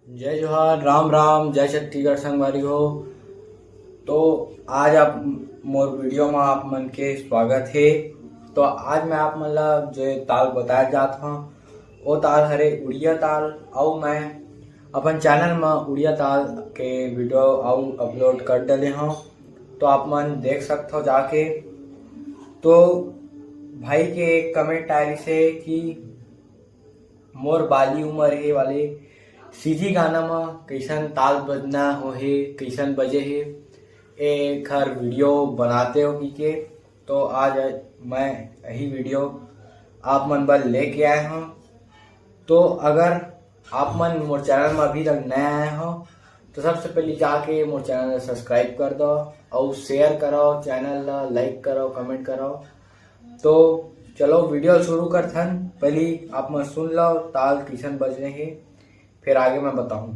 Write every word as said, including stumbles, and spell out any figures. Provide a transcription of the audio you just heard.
जय जोहार, राम राम, जय छत्तीसगढ़ संगवारी हो। तो आज आप मोर वीडियो में आप मन के स्वागत हे। तो आज मैं आप मन ला जो ताल बताए जात हूँ, वो ताल हरे उड़िया ताल। अउ मैं अपन चैनल में उड़िया ताल के वीडियो अउ अपलोड कर डले हूँ, तो आप मन देख सकत हो जाके। तो भाई के एक कमेंट आए से कि मोर बाली उमर हे वाले सीधी गाना म कइसन ताल बजना होहे, कइसन बजे हे, एखर वीडियो बनाते हो कि के। तो आज मैं यही वीडियो आप मन बर लेके आए हूँ। तो अगर आप मन मोर चैनल में अभी तक नए आए हो, तो सबसे पहले जाके मोर चैनल ला सब्सक्राइब कर दो, और शेयर करो, चैनल ला लाइक करो, कमेंट करो। तो चलो वीडियो शुरू करथन। पहली आप मन सुन लो ताल किसन बजने हे, फिर आगे मैं बताऊं।